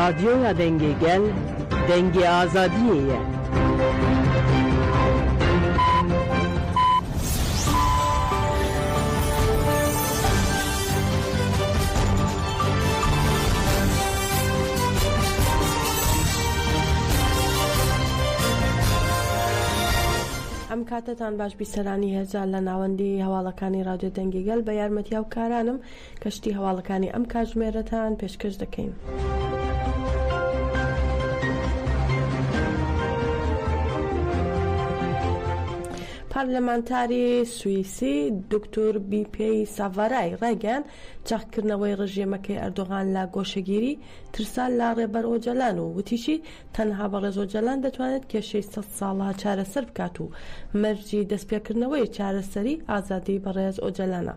Radyoya Dengê Gel, dengê azadiyê ye. ئەم کاتەتان باش بیسەرانی هێژا لە ناوەندی هەواڵەکانی ڕادیۆ دەنگی گەل بە یارمەتی هاوکارانم کەشتی هەواڵەکانی ئەم کاتژمێرەتان پێشکەش دەکەین. پەرلەمانتاری سویسی دکتۆر بیپێی ساڤارای ڕایگەیاند، چەقکردنەوەی ڕژێمەکەی ئەردۆغان لە گۆشەگیری، ترسان لە ڕێبەر ئۆجەلان و وتیشی، تەنها بەڕێز ئۆجەلان دەتوانێت کێشەی سەد ساڵە چارەسەر بکات و مەرجی دەستپێکردنەوەی چارەسەری ئازادی بەڕێز ئۆجەلانە.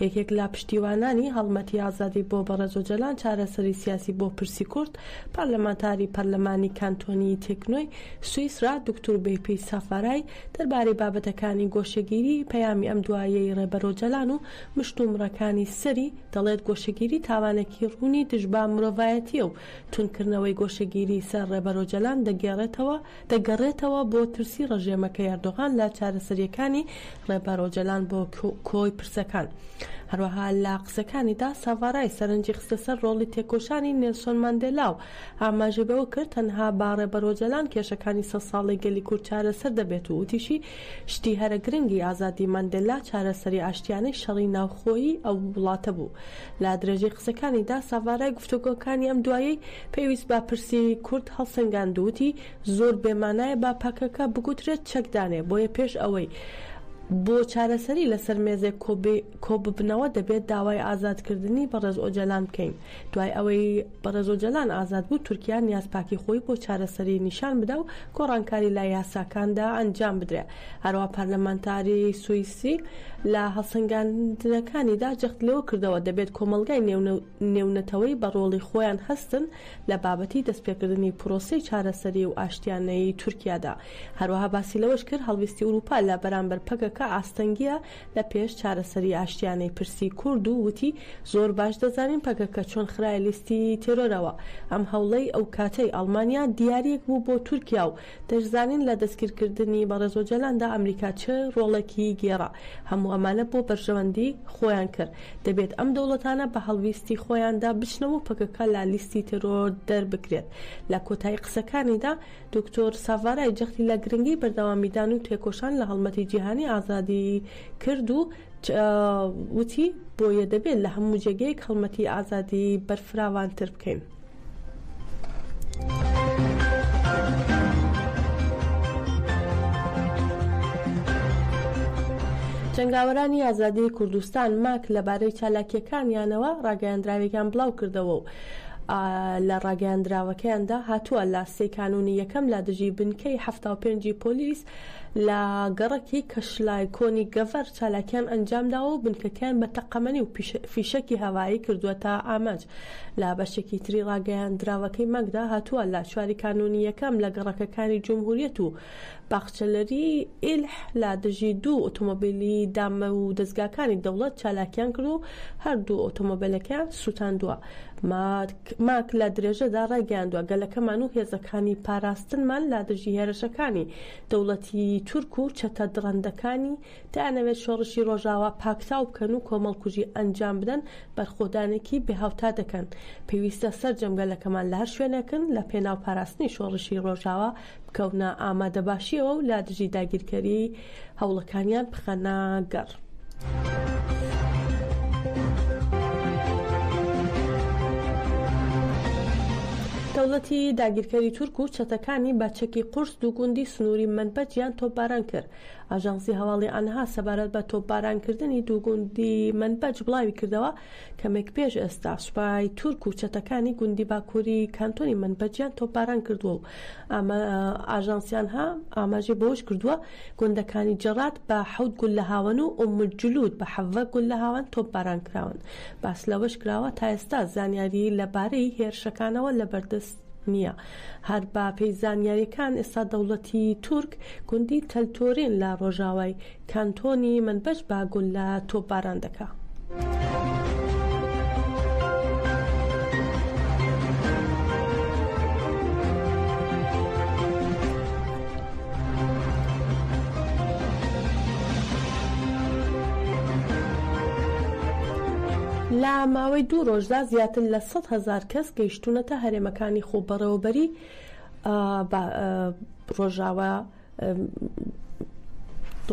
یەکێک لە پشتیوانانی هەڵمەتی ئازادی بۆ بەڕێز ئۆجەلان چارەسەری سیاسی بۆ پرسی کورد، پەرلەمانتاری پەرلەمانی کانتۆنی تێکنۆی سویسرا دوکتور بەیپی سافارای دەربارەی بابەتەکانی گۆشەگیری پەیامی ئەم دواییەی ڕێبەر ئۆجەلان و مشتومڕەکانی سەری دەڵێت گۆشەگیری تاوانێکی ڕوونی دژ بە مرۆڤایەتییە و توندکردنەوەی گۆشەگیری سەر ڕێبەر ئۆجەلان دەگێڕێتەوە دەگەڕێتەوە بۆ ترسی ڕژێمەکەی ئەردۆغان لە چارەسەرییەکانی ڕێبەر ئۆجەلان بۆ کۆی پرسەکان. هەروەها لە قسەکانیدا ساڤارای سەرنجی خستە سەر ڕۆڵی تێکۆشانی نێلسۆن ماندێلا و ئاماژەی بەوە کرد تەنها بە ڕێبەر ئۆجەلان کێشەکانی سەد ساڵەی گەلی کورد چارەسەر دەبێت و وتیشی شتی هەرە گرنگی ئازادی ماندێلا چارەسەری ئاشتیانەی شەڕی ناوخۆیی ئەو وڵاتە بوو. لە درێژەی قسەکانیدا ساڤارای گفتوگۆکانی ئەم دوایەی پەیویست بە پرسی کورد هەڵسەنگاند و وتی، زۆر بێ مانایە بە پەکەکە بگوترێت چەک دانێ، بۆیە پێش ئەوەی بۆ چارەسەری لەسەر مێزێک کۆببنەوە دەبێت داوای ئازادکردنی بەڕێز ئۆجەلان بکەین. دوای ئەوەی بەڕێز ئۆجەلان ئازاد بوو، تورکیا نیازپاکی خۆی بۆ چارەسەری نیشان بدا و گۆڕانکاری لە یاساکاندا ئەنجام بدرێ. هەروەها پەرلەمانتاری سویسری لە هەڵسەنگاندنەکانیدا جەخت لەوە کردەوە، دەبێت کۆمەڵگای نێونەتەوەیی بە ڕۆڵی خۆیان هەستن لە بابەتی دەستپێکردنی پرۆسەی چارەسەری و ئاشتیانەی تورکیادا. هەروەها باسی لەوەش کرد، هەڵویستی ئوروپا لە بەرامبەر پەکەکە ئاستەنگییە لە پێش چارەسەری ئاشتیانەی پرسی کورد و وتی، زۆر باش دەزانین پەکەکە چۆن خرایە لیستی تێرۆرەوە. ئەم هەوڵەی ئەوکاتەی ئەڵمانیا دیارییەک بوو بۆ تورکیا و دەشزانین لە دەستگیرکردنی بەڕێز ئۆجەلاندا ئەمریکا چ ڕۆڵێکی گێڕا. هەموو ئەمانە بۆ بەرژەوەندی خۆیان کرد. دەبێت ئەم دەوڵەتانە بە هەڵویستی خۆیاندا بچنەوە و پەکەکە لە لیستی تێرۆر دەربکرێت. لە کۆتایی قسەکانیدا دکتۆر ساڤارای جەختی لە گرنگی بەردەوامیدان و تێکۆشان لە هەڵمەتی جیهانی ئازادی کرد و وتی، بۆیە دەبێت لە هەموو جێگەیەک هەڵمەتی ئازادی بەرفراوانتر بکەین. جەنگاوەرانی ئازادیی کوردستان، ماک، لەبارەی چالاکییەکانیانەوە ڕاگەیاندراوێکیان بڵاوکردەوە و لە ڕاگەیاندراوەکەیاندا هاتووە، لە سێی کانوونی یەکەم لە دژی بنکەی 75 ی پۆلیس لە گەڕەکی کەشلای کۆنی گەڤەر چالاکیان ئەنجامداوە و بنکەکەیان بە تەقەمەنی و فیشەکی هەوایی کردووەتە ئامانج. لە بەشێکی تری ڕاگەیاندراوەکەی مەکدا هاتووە، لە چواری کانوونی یەکەم لە گەڕەکەکانی جمهوریەت و باخچەلەری ئیلح لە دژی دوو ئۆتۆمۆبیلی دامودەزگاکانی دەوڵەت چالاکیان کرد و هەردوو ئۆتۆمۆبیلەکەیان سووتاندووە. ماک لە درێژەدا ڕایگەیاندووە، گەلەکەمان و هێزەکانی پاراستنمان لە دژی هێرشەکانی دەوڵەتی تورک و چەتە دڕەندەکانی دەیانەوێت شۆڕشی ڕۆژاوا پاکتاو بکەن و کۆمەڵکوژی ئەنجام بدەن، بەرخۆدانێکی بێهاوتا دەکەن. پێویستە سەرجەم گەلەکەمان لە هەر شوێنێکن لە پێناو پاراستنی شۆڕشی ڕۆژاوا بکەونە ئامادەباشییەوە و لە دژی داگیرکەری هەوڵەکانیان بخەنە گەڕ. دەوڵەتی داگیرکەری تورک و چەتەکانی بە چەکی قورس دوو گوندی سنووری مەنبەجیان تۆپباران کرد. ئاژانسی هەواڵی ئانها سەبارەت بە تۆپبارانکردنی دوو گوندی مەنبەج بڵاویکردەوە، کەمێک پێش ئێستا سوپای تورک و چەتەکانی گوندی باکووری کانتۆنی مەنبەجیان تۆپباران کردووە و ئاژانسی ئانها ئاماژەی بەوەش کردووە، گوندەکانی جەراد بە حەوت گوللە هاوەن و ئومولجلود بە 17 گوللە هاوەن تۆپباران کراون. باس لەوەش کراوە، تا ئێستا زانیاری لەبارەی هێرشەکانەوە لەبەردەست نییە. هەر بە پێی زانیارییەکان ئێستا دەوڵەتی تورک گوندی تەلتۆرین لە ڕۆژاوای کانتۆنی مەنبەج بە گوللە تۆپباران دەکا. لە ماوەی دوو ڕۆژدا زیاتر لە 100,000 کەس گەیشتوونەتە هەرێمەکانی خۆبەڕێوەبەری ڕۆژاوا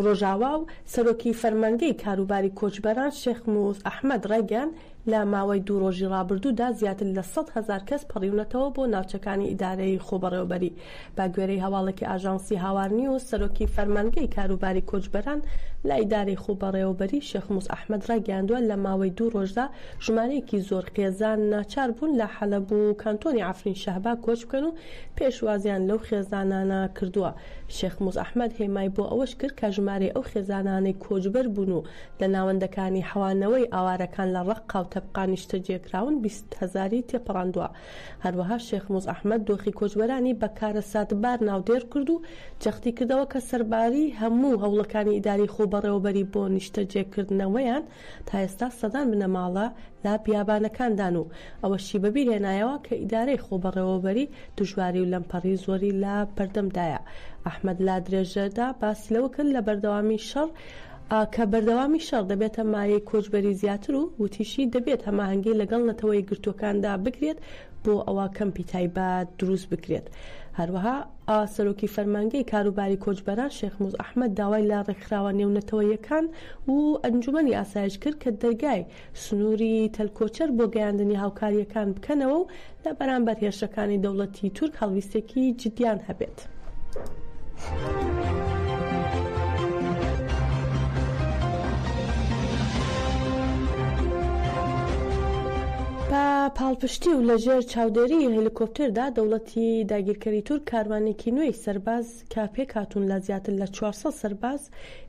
ڕۆژاوا و سەرۆکی فەرمانگەی کاروباری کۆچبەران شێخموس ئەحمەد ڕایگەیاند، لە ماوەی دوو ڕۆژی ڕابردوودا زیاتر لە 100,000 کەس پەڕیونەتەوە بۆ ناوچەکانی ئیدارەی خۆبەڕێوەبەری. بە گوێرەی هەواڵێکی ئاژانسی هاوار نیوز، سەرۆکی فەرمانگەی کاروباری کۆچبەران لە ئیدارەی خۆبەڕێوەبەری شێخموس ئەحمەد ڕایگەیاندووە، لە ماوەی دوو ڕۆژدا ژمارەیەکی زۆر خێزان ناچار بوون لە حەلەب و کانتۆنی عەفرین شەهبا کۆچ بکەن و پێشوازیان لەو خێزانانە کردووە. شێخموس ئەحمەد هێمای بۆ ئەوەش کرد کە ژمارەی ئەو خێزانانەی کۆچبەر بوون و لە ناوەندەکانی حەوانەوەی ئاوارەکان لە ڕەققا و تەبقا نیشتەجێکراون 20 هەزاری تێپەڕاندووە. هەروەها شێخموس ئەحمەد دۆخی کۆچبەرانی بە کارەساتبار ناودێر کرد و جەختی کردەوە کە سەرباری هەموو هەوڵەکانی ئیدارەی خۆبەڕێوەبەری بۆ نیشتەجێکردنەوەیان تا ئێستا سەدان بنەماڵە لە بیابانەکاندان و ئەوەشی بەبیرهێنایەوە کە ئیدارەی خۆبەڕێوەبەری دژواری و لەمپەڕی زۆری لە بەردەمدایە. ئەحمەد لە درێژەدا باسی لەوە کرد لە بەردەوامی شەڕ کە بەردەوامی شەڕ دەبێتە مایەی کۆچبەری زیاتر و وتیشی دەبێت هەماهەنگی لەگەڵ نەتەوە یەکگرتووەکاندا بکرێت بۆ ئەوە کەمپی تایبەت دروست بکرێت. هەروەها سەرۆکی فەرمانگەی کاروباری کۆچبەران شێخموس ئەحمەد داوای لە ڕێکخراوە نێونەتەوەییەکان و ئەنجومەنی ئاسایش کرد کە دەرگای سنووری تەلکۆچەر بۆ گەیاندنی هاوکارییەکان بکەنەوە و لە بەرامبەر هێرشەکانی دەوڵەتی تورک هەڵویستێکی جدیان هەبێت. بە پاڵپشتی و لەژێر چاودێری هەلیکۆپتێردا دەوڵەتی داگیرکەری تورک کاروانێکی نوێی سەرباز کە پێکهاتوون لە زیاتر لە 400 سەرباز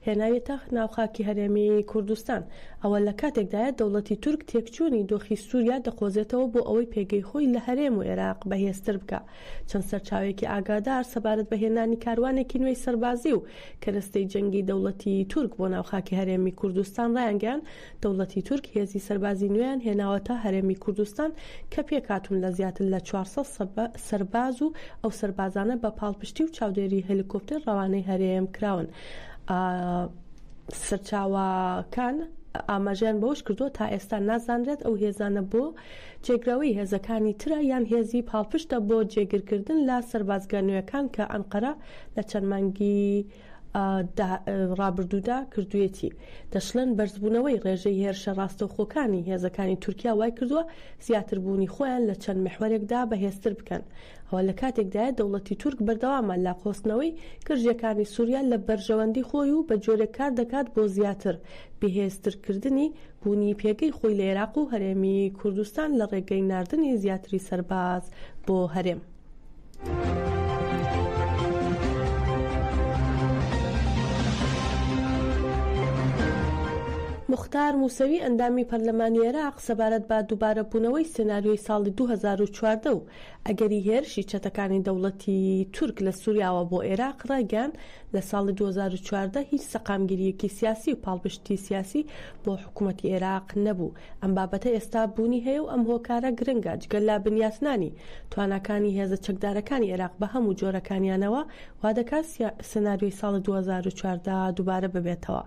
هێناویەتە ناو خاکی هەرێمی کوردستان. ئەوە لە کاتێکدایە دەوڵەتی تورک تێکچوونی دۆخی سووریا دەقۆزێتەوە بۆ ئەوەی پێگەی خۆی لە هەرێم و عێراق بەهێزتر بکا. چەند سەرچاوەیەکی ئاگادار سەبارەت بە هێنانی کاروانێکی نوێی سەربازی و کەرەستەی جەنگی دەوڵەتی تورک بۆ ناو خاکی هەرێمی کوردستان ڕایانگەیاند، دەوڵەتی تورک هێزی سەربازی نوێیان هێناوەتە هەرێمی کوردستان کە پێکهاتوون لە زیاتر لە 400 سەرباز و ئەو سەربازانە بە پاڵپشتی و چاودێری هەلیکۆپتەر ڕەوانەی هەرێم کراون. سەرچاوەکان ئاماژەیان بەوەش کردووە، تا ئێستا نازانرێت ئەو هێزانە بۆ جێگرەوەی هێزەکانی ترە یان هێزی پاڵپشتە بۆ جێگرکردن لە سەربازگە نوێکان کە ئەنقەرە لە چەند مانگی ڕابردوودا کردوویەتی. دەشڵێن بەرزبوونەوەی ڕێژەی هێرشە ڕاستەوخۆکانی هێزەکانی تورکیا وایکردووە زیاتر بوونی خۆیان لە چەند میحوەرێکدا بەهێزتر بکەن. ئەوە لە کاتێکدایە دەوڵەتی تورک بەردەوامە لە قۆستنەوەی گرژییەکانی سوریا لە بەرژەوەندی خۆی و بە جۆرێک کار دەکات بۆ زیاتر بهێزترکردنی بوونی پێگەی خۆی لە ئێراق و هەرێمی کوردستان لە ڕێگەی ناردنی زیاتری سەرباز بۆ هەرێم. موختار موسەوی ئەندامی پەرلەمانی عێراق سەبارەت بە دووبارەبوونەوەی سێناریۆی ساڵی 2014 و ئەگەری هێرشی چەتەکانی دەوڵەتی تورک لە سوریاوە بۆ عێراق ڕایگەیاند، لە ساڵی 2014 هیچ سەقامگیرییەکی سیاسی و پاڵپشتی سیاسی بۆ حکومەتی عێراق نەبوو، ئەم بابەتە ئێستا بوونی هەیە و ئەم هۆکارە گرنگە جگە لە بنیاتنانی تواناکانی هێزە چەکدارەکانی عێراق بە هەموو جۆرەکانیانەوە وا دەکات سیناریۆی ساڵی 2014 دووبارە ببێتەوە.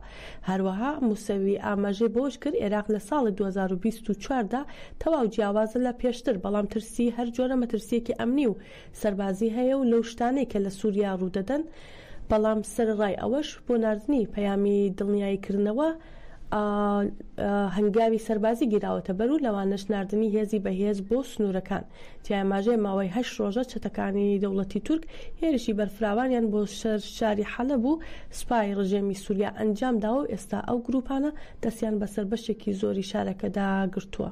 هەروەها موسەوی ئاماژەی بەوەش کرد، عێراق لە ساڵی 2024 دا تەواو جیاوازە لە پێشتر، بەڵام ترسی هەر جۆرە مەترسییەکی ئەمنی و سەربازی هەیە و لەو شتانەی کە لە سووریا ڕوودەدەن، بەڵام سەرەڕای ئەوەش بۆ ناردنی پەیامی دڵنیاییکردنەوە هەنگاوی سەربازی گیراوەتە بەر و لەوانەش ناردنی هێزی بەهێز بۆ سنوورەکان. جیای ئاماژەیە ماوەی هەشت ڕۆژە چەتەکانی دەوڵەتی تورک هێرشی بەرفراوانیان بۆ سەر شاری حەلەب و سوپای ڕژێمی سووریا ئەنجام داوە و ئێستا ئەو گرووپانە دەستیان بەسەر بەشێکی زۆری شارەکەدا گرتووە.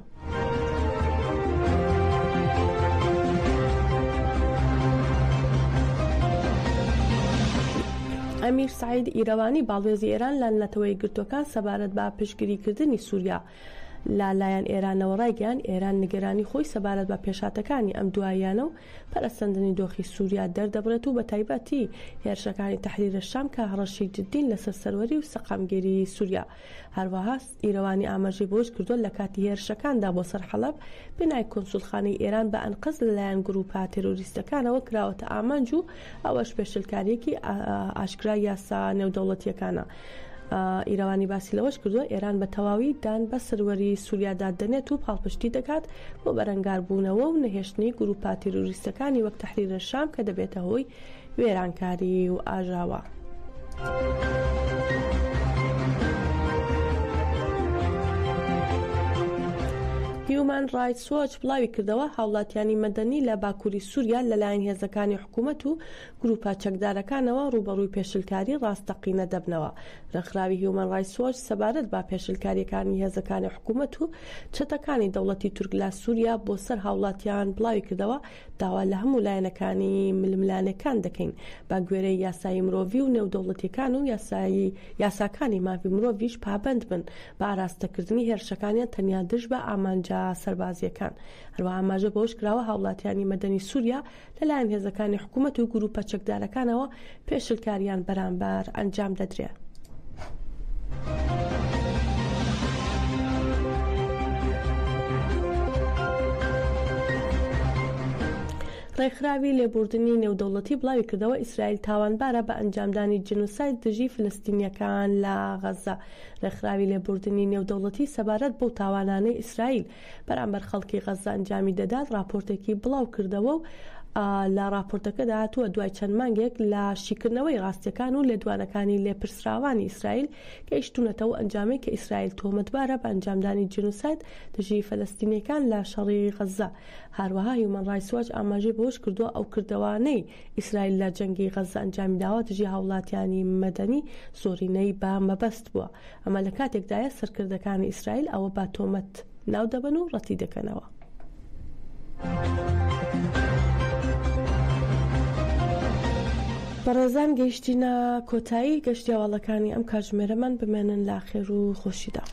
ئەمیر سەعید ئیرەوانی باڵوێزی ئێران لە نەتەوە یەکگرتووەکان سەبارەت بە پشتگیریکردنی سووریا لە لایەن ئێرانەوە ڕایگەیاند، ئێران نیگەرانی خۆی سەبارەت بە پێشهاتەکانی ئەم دواییانە و پەرەسەندنی دۆخی سووریا دەردەبڕێت و بەتایبەتی هێرشەکانی تەحریرەشام کە هەڕەشەی جددین لەسەر سەروەری و سەقامگیریی سووریا. هەروەها ئیرەوانی ئاماژەی بەوەش کردووە، لە کاتی هێرشەکاندا بۆ سەر حەڵەب، بینای کونسوڵخانەی ئێران بە ئەنقەست لەلایەن گرووپە تێرۆریستەکانەوە کراوەتە ئامانج و ئەوەش پێشلکارییەکی ئاشکرای یاسا نێودەوڵەتییەکانە. ئیرەوانی باسی لەوەش کردووە، ئێران بە تەواوی دان بە سەروەری سووریادا دەنێت و پاڵپشتی دەکات بۆ بەرەنگاربوونەوە و نەهێشتنی گرووپە تیرۆریستەکانی وەک تەحریر شام کە دەبێتە هۆی وێرانکاری و ئاژاوە. هیومان ڕایتس وۆچ بڵاوی کردەوە، هاوڵاتیانی مەدەنی لە باکووری سووریا لەلایەن هێزەکانی حکوومەت و گرووپە چەکدارەکانەوە ڕووبەڕووی پێشلکاری ڕاستەقینە دەبنەوە. ڕێکخراوی هیومان ڕایتس وۆچ سەبارەت بە پێشلکارییەکانی هێزەکانی حکوومەت و چەتەکانی دەوڵەتی تورک لە سووریا بۆ سەر هاوڵاتیان بڵاوی کردەوە، داوا لە هەموو لایەنەکانی ململانێکان دەکەین بە گوێرەی یاسایی مرۆڤی و نێودەوڵەتیەکان و یاسایی یاساکانی مافی مرۆڤیش پابەند بن بە ئاراستەکردنی هێرشەکانیان تەنیا دژ بە ئامانجە سەربازییەکان. هەروەها ئاماژە بەوەش کراوە هاوڵاتیانی مەدەنی سووریا لەلایەن هێزەکانی حکوومەت و گرووپە چەکدارەکانەوە پێشلکاریان بەرامبەر ئەنجام دەدرێ. ڕێکخراوی لێبوردنی نێودەوڵەتی بڵاویکردەوە، ئیسرائیل تاوانبارە بە ئەنجامدانی جینۆساید دژی فلستینییەکان لە غەززە. ڕێکخراوی لێبوردنی نێودەوڵەتی سەبارەت بەو تاوانانەی ئیسرائیل بەرامبەر خەڵکی غەززە ئەنجامی دەدات ڕاپۆرتێکی بڵاوکردەوە و لە ڕاپۆرتەکەدا هاتووە دوای چەند مانگێک لە شیکردنەوەی ڕاستیەکان و لێدوانەکانی لێپرسراوانی ئیسرائیل گەیشتوونەتە ئەو ئەنجامەی کە ئیسرائیل تۆمەتبارە بە ئەنجامدانی جینۆساید دژی فەلەستینیەکان لە شەڕی غەززە. هاروەها هیومەن ڕایتس واچ ئاماژەی بەوەش کردووە ئەو کردەوانەی ئیسرائیل لە جەنگی غەززە ئەنجامی داوە دژی هاوڵاتیانی مەدەنی زۆرینەی بە مەبەست بووە. ئەمە لە کاتێکدایە سەرکردەکانی ئیسرائیل ئەوە بە تۆمەت ناو دەبەن و ڕەتی دەکەنەوە. بەڕێزان گەیشتینە کۆتایی گەشتی هەواڵەکانی ئەم کاتژمێرەمان بمێنن لە خێر و خۆشیدا.